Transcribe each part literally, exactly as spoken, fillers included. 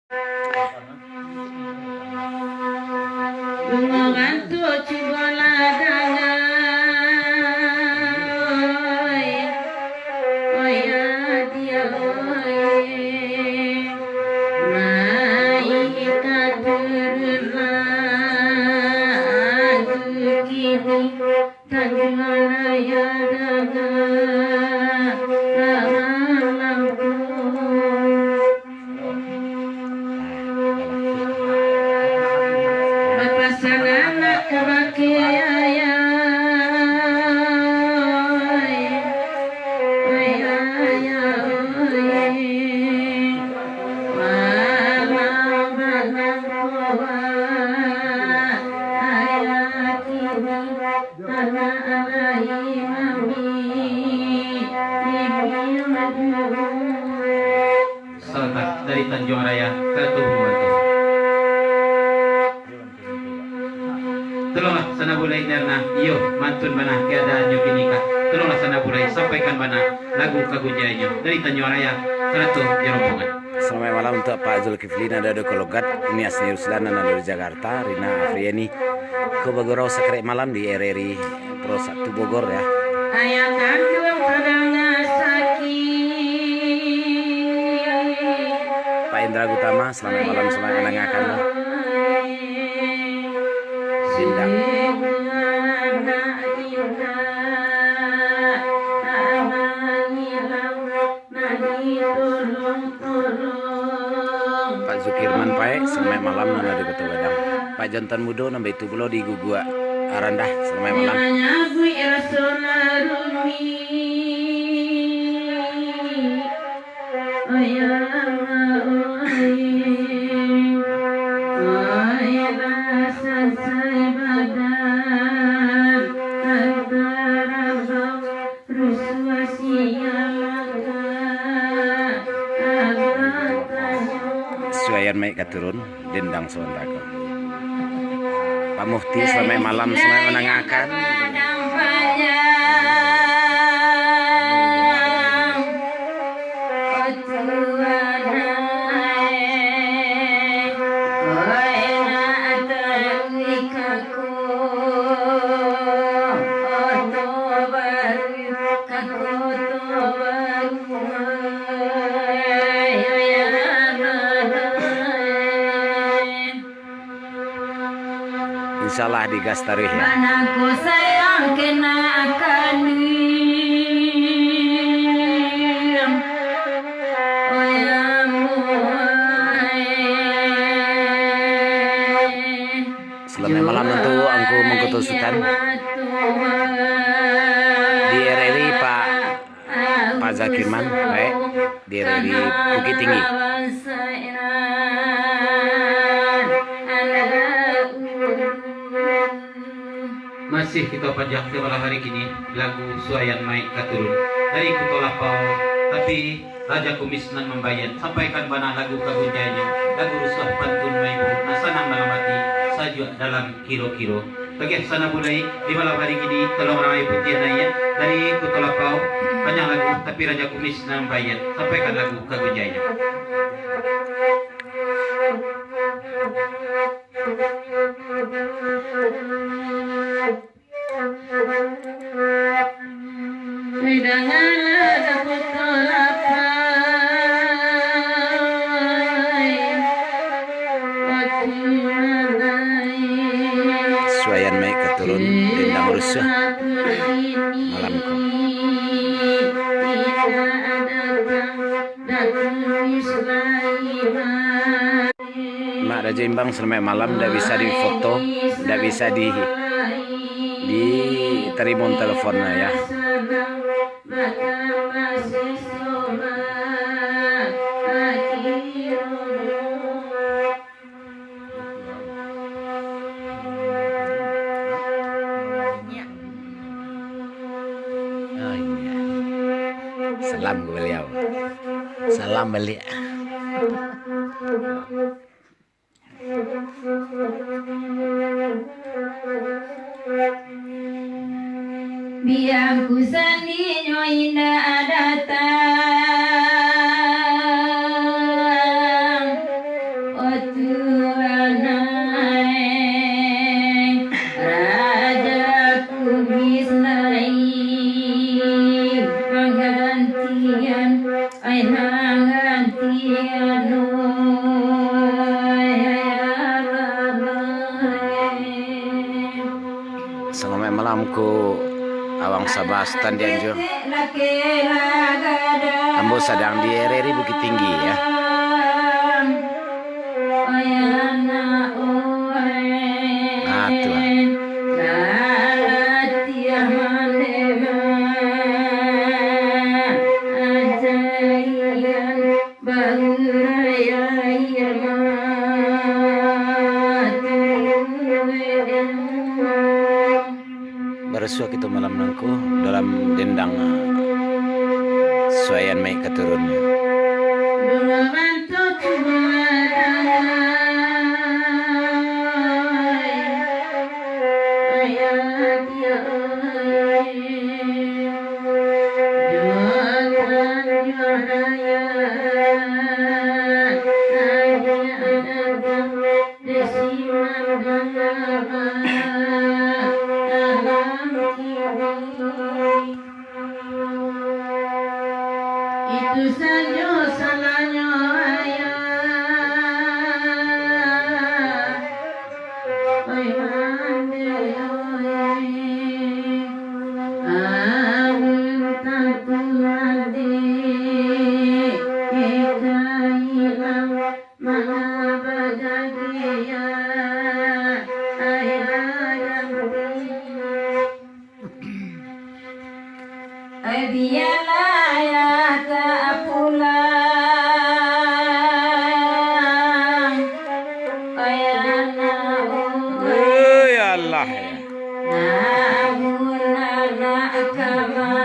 Urang tu cubolah danga, oi, oi, adia, oi. Naik ka turun lagu kini. Tanjuang Raya danga, malam ko. Bapasan anak ka bakeh ayah, ayah, ayah, oi. Malam balang ko, ayah kini. Salam dari Tanjuang Raya ka Tubuh Bantu. Tolonglah Sanabulai Nirna, iyo, mantun bana keadaannyo kini ka. Tolonglah Sanabulai sampaikan bana lagu kagunjiangnyo dari Tanjuang Raya sarato jo rombongan. Salamaik malam untuak Pak Zulkifli nan ado di Kologat, Nias Ruslan nan ado di Jakarta, Rina Afriani, ko bagurau sakarek malam di R R I Pro satu Bogor, ya. Ayah kanduang tadanga sakik. Pak Indra Gutama, salamaik malam, salamaik mandangakan. Sindang. Pak Zukirman Paek, salamaik malam nan ado di Koto Gadang. Pak Jantan Mudo nan baitu pulo di Guguak Arandah, salamaik malam. Suayan maik ka turun, dendang sabanta ko. Pak Mufti, salamaik malam, salamaik mandangakan. Insyaallah digas taruih, ya. Mana ku sayang kena akan. Salamaik malam untuak Angku Mangkuto Sutan. Di R R I Pak, Pak Zakirman, baik, di R R I Bukittinggi. Masih kito panjang ka malam hari kini, lagu Suayan Maik ka turun dari Kuto Lapau, tapi Raja Kumis nan mambaian, sampaikan bana lagu kagunjiangnyo, lagu rusuah pantun maibo, nan sanang dalam ati, sajuak dalam kiro-kiro. Bagian Sanabulai di malam hari kini, tolong ramai putiah naiak dari Kuto Lapau, panjang lagu, tapi Raja Kumis nan mambaian, sampaikan lagu kagunjiangnyo. Suayan maik ka turun, dendang rusuah malam ko. Mak Raja Imbang, salamaik malam, ndak bisa difoto, ndak bisa di, ditarimo telepon, ya. Oh, iya. Salam ka baliau. Salam baliak. Bia ku sandinyo indak datang. Awang Sabah Sutan Dianjung. Ambo sadang di R R I Bukittinggi, ya. Ah, tu. Barasuah kito malam nangko dalam dendang, ah, suaian mayik ka turun. Itu sajo salahnyo, Ayah. Oi, Mande, oi. Amun tantu Mande, eh, ka ilang manga bagagiah, Ayah Ganti. Ai, bialah Ayah tak pulang. Ai, anak, oh, Oi, alah. Namun anak kama,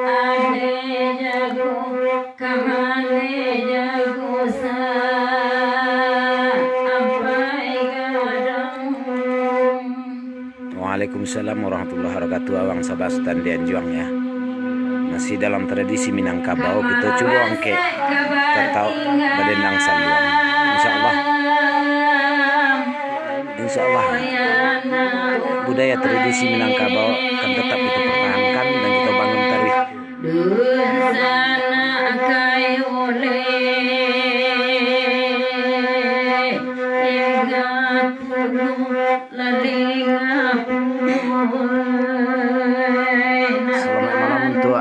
ade jago. Waalaikumsalam warahmatullahi wabarakatuh. Awang Sabah Sutan Dianjuang, ya. Masih dalam tradisi Minangkabau, kita cubo angkek tatau badendang saluang. Insya Allah. Insya Allah. Budaya tradisi Minangkabau akan tetap kita pertahankan dan kita bangun taruih. Dunsanak kai uleh, hingga pulo laleng apuih. Selamat malam untuk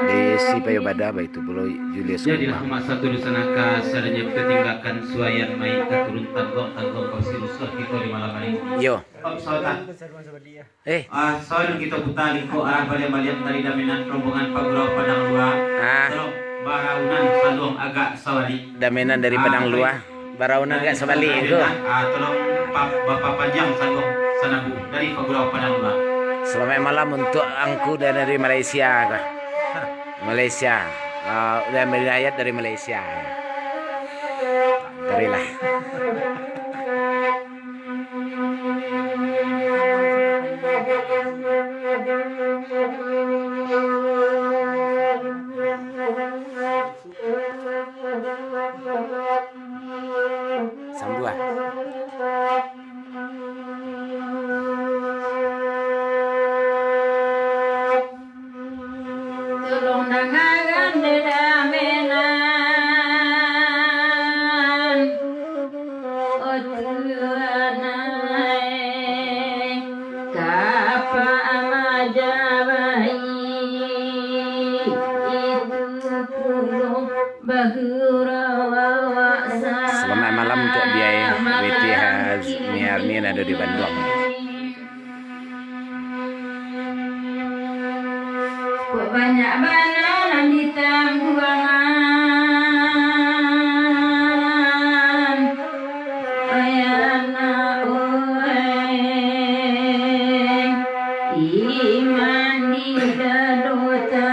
D C Payo Bada, baitu pulo Julius Jadilah Kumar. Umat satu dunsanak ka sadonyo tatinggakan suaian mayik ka turun tangguang-tangguang ka basirusuah kito di malam hari ini. Yo. Om Sawata. Eh. Ah, sawal kito puta liko arah baliak-baliak dari Damenan rombongan Pagurau Padang Lua. Ah. Tolong baraunan saluang agak sabalik. Damenan dari Padang Lua, baraunan agak sabalik ko. Ah, tolong pa-, bapapanjang saluang sanabu dari Pagurau Padang Lua. Selamat malam untuk angku dari Malaysia ko. Malaysia. Ah, udah melihat dari Malaysia. Terilah. Sambuah. Tulung dangakan dek Damenan, oh Tuhan ai, kapa majabai itu pulo bagurau awak. Selamat malam untuk Biai, W T H Miarni nan ado di Bandung. Kok banyak bana nan ditangguangan, ai anak, oi, iman di dadota,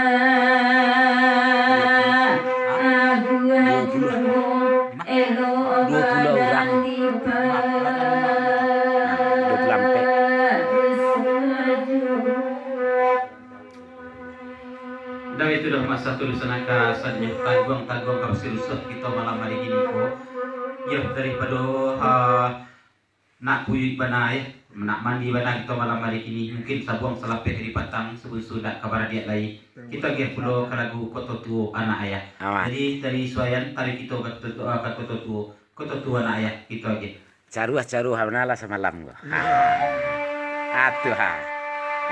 aguah juo. Duo puluah urang. Duo puluah ampek. Dah itu dah masa tu, dunsanak ka sadonyo, tangguang-tangguang ka basirusuah kito malam hari kini ko. Yo, daripado, ah, nak kuyuik bana, yo, nak mandi bana kito malam hari kini. Mungkin sabuang salapeh dari patang, sabunsu dak ka baradiak lai. Kito agiah pulo ka lagu Koto Tuo, anak ayah. Aman. Jadi, dari Suayan, taruih kito ka Koto Tuo, ka Koto Tuo, Koto Tuo, anak ayah, kito agiah. Caruah-caruah bana lah samalam ko. Ha. Atuh ha.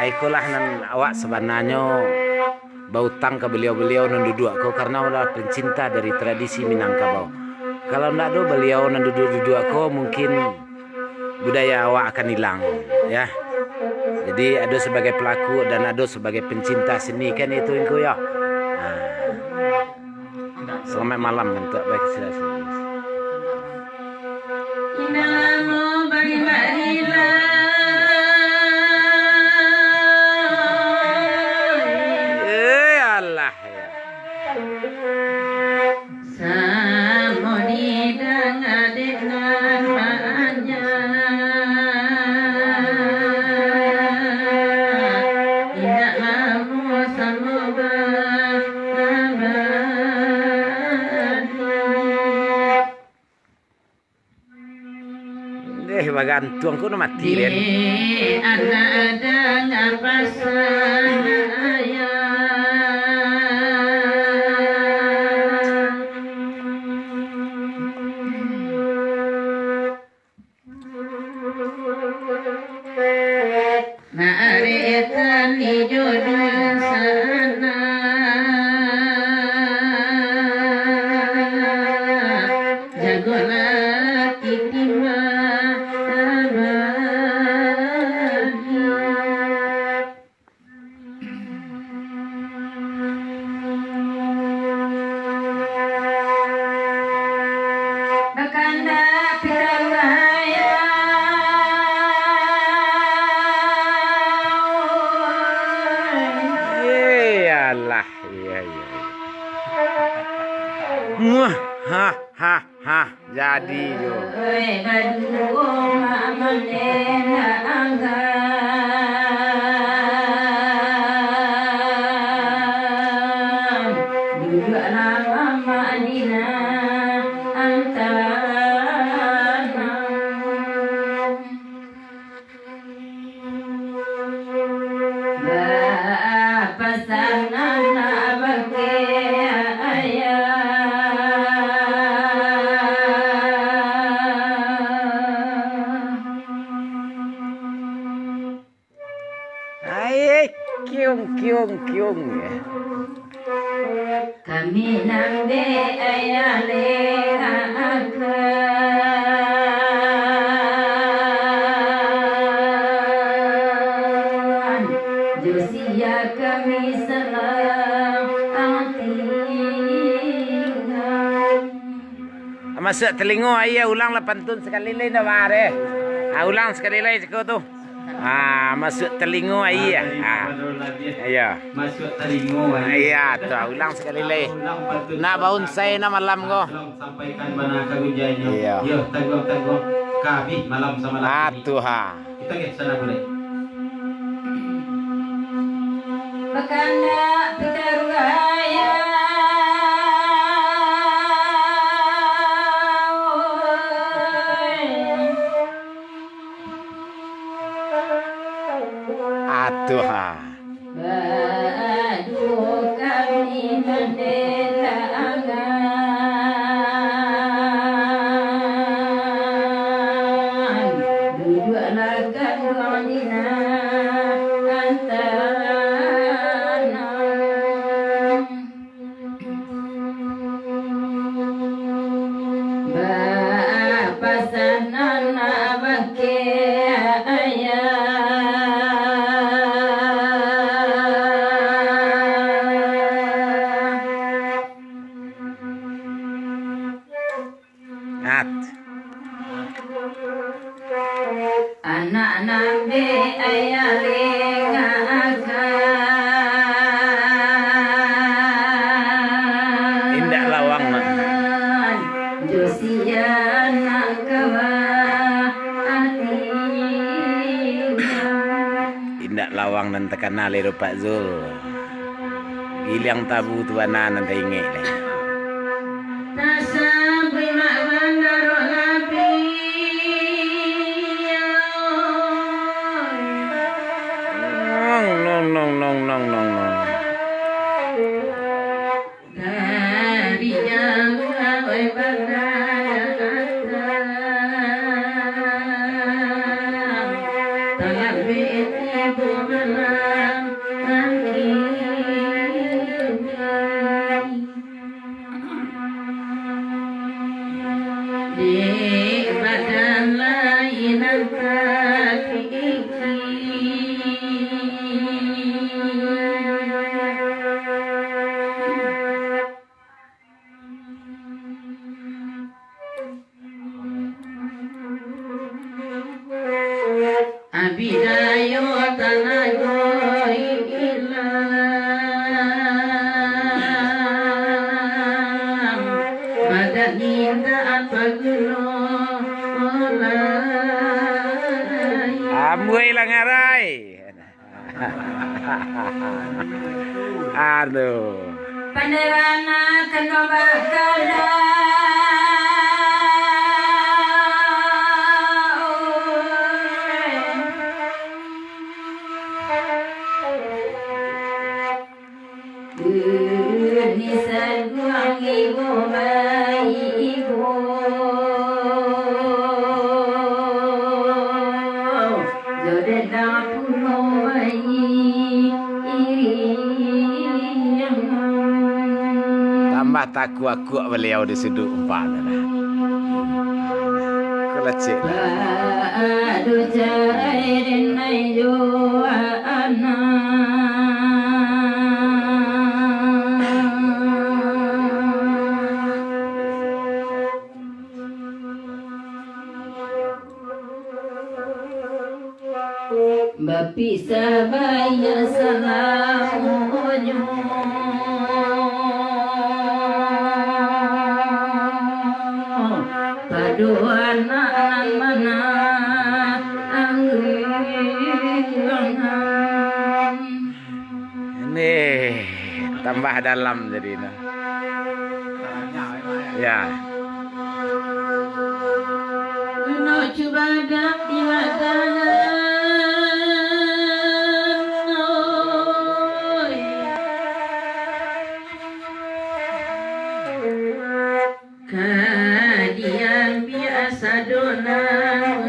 Ikolah nan awak sabananyo bautang ka baliau-baliau nan duduak ko, karano adalah pencinta dari tradisi Minangkabau. Kalau ndak ado baliau nan duduak-duduak ko, mungkin budaya awak akan ilang, ya. Jadi, ado sabagai pelaku dan ado sabagai pencinta seni, kan itu, Ingku, ya. Nah. Selamat malam untuk baik sila-sila. Indah lamo bari-barilah. Eh, alah, ya. Samo didanga dek nan banyak. Indak lamo samo ba-, abadi. Deh, bagantuang ko nak mati, Len. Di anak danga pasan ayah. Nak arek tani jo dunsanak, jagolah titimbang abadi. Bakandak pitah raya. Iyalah, iya, iya, iya. Muah, ha, ha, ha. Jadi jo. Oi, baduo mak mandeh nak anggan. Duduaklah mamak di nan antanang. Bapasan anak bakeh ayah. Ai, kiung, kiung, kiung, ya. Kami nan dek ayah lengahkan, jo sia kami salang tinggal. Masuak talingo aia, ulang lah pantun sakali lai, ndak bareh. Ah, ulang sakali lai siko tu. Ah, masuak talingo aia. Ah, iyo. Masuak talingo aia. Iyo, tu, ulang sakali lai. Nak baunsai nah malam ko. Sampaikan bana ka gunjai nyo. Iyo. Iyo, taguang-taguang. Ka abih malam samalam. Ah, tu ha. Kita ke sana boleh. Bakandak pitaruah ayah. Atuh ha. Baduo kami mandeh nak anggan, duduaklah ganduang di nan antanang. Bapasan anak bakeh ayah. At. Anak nan dek ayah lengahkan. Indak lawang, Mak. Jo sia nak kawa ati. Indak lawang nan takana lai do, Pak Zul. Giliang tabu tu bana nan taingek lai. Tasabuik mak bandarok lapiah. Nong, nong, nong. Dari jauah, oi, badai datang. Talabek Dek badan lai nan tatiki. Abidayo tanago ilang, badan indak paguno lai. Ambuih lah ngarai. Aduh. Pandai bana kano bakada. Ni saguang ibo baibo, jo dendang pulo bairing. Tambah takuak-kuak baliau di situ umpah tu lah. Kelecik lah. Aduh, carai denai jo anak. Bapisah baiak salamonyo. Pado anak nan manangguang. Nih, tambah dalam jadi nah. Ya. Gunok cubadak di batang, oi. Ka diambiak sadonang,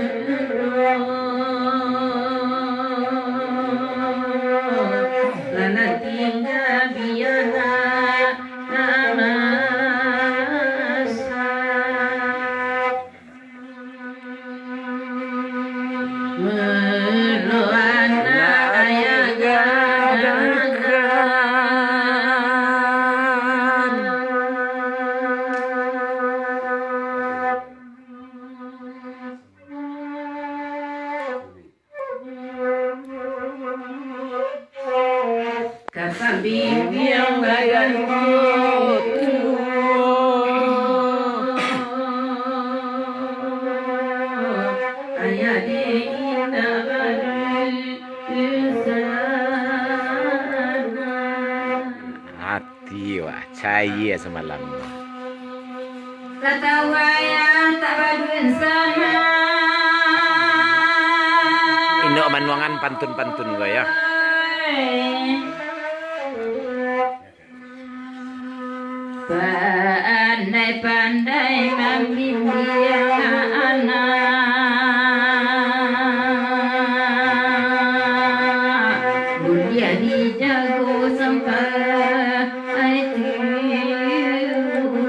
lah nan tingga bianak masak. Melo anak ayah gadang. Ka tambimbiang badan tuo. Ayah dek indak badusanan. Ati wak, cayia samalam. Lah tahu ayah tak badusanan. Indok manuangan pantun-pantun ko, yo. Pandai-pandai mambimbiang anak, buliah dijago sampai tuo.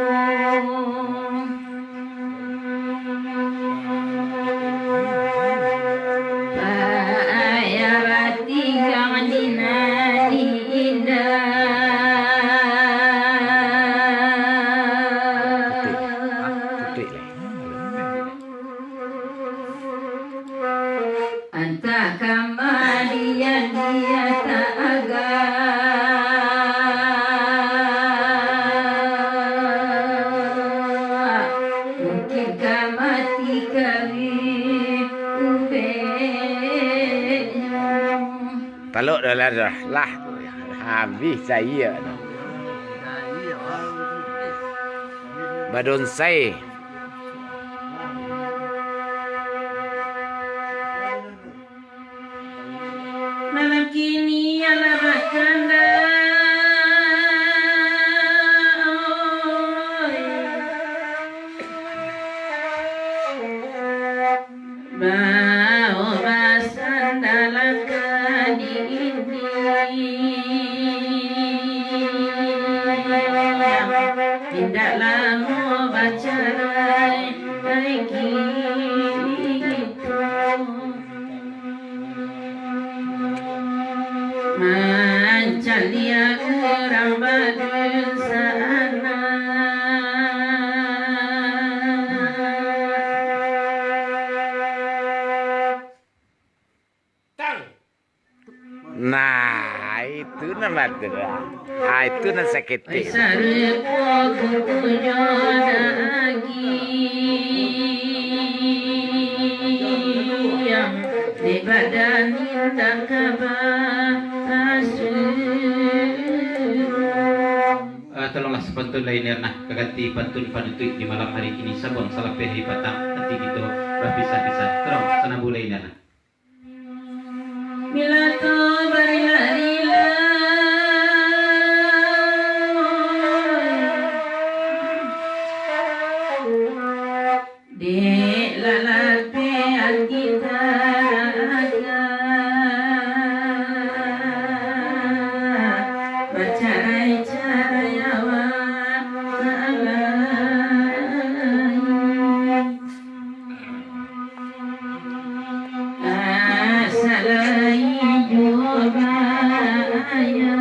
Payah batinggang di nan indak. Putik. Ah, putik lai. Antah kamadian dia tak agak, mungkin ka mati kami ubeknyo. Talok dah lah, dah lah. Habis cayia tu. Badonsai. Malam kini alah bakanda, oi. Bao basandalah ka dinding, indak lamo bacaro. Nah, itu nan batua. Ah, itu nan saketek. Sarupo kuku jo dagiang, di badan indak ka basuo. Ah, tolonglah sapantun lai nian nah, ka ganti pantun panutuik di malam hari kini, sabuang salapeh hari patang, ati kito bapisah-pisah. Tolong sanambu lai nian nah. Bila tu barila-rila, dek lalapean kita raja, bacarai-carai awak lai. Asalai juo baya.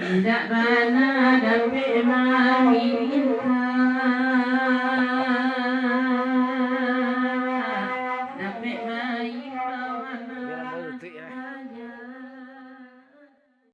Indak bana dapek maminta, dapek maimbau anak.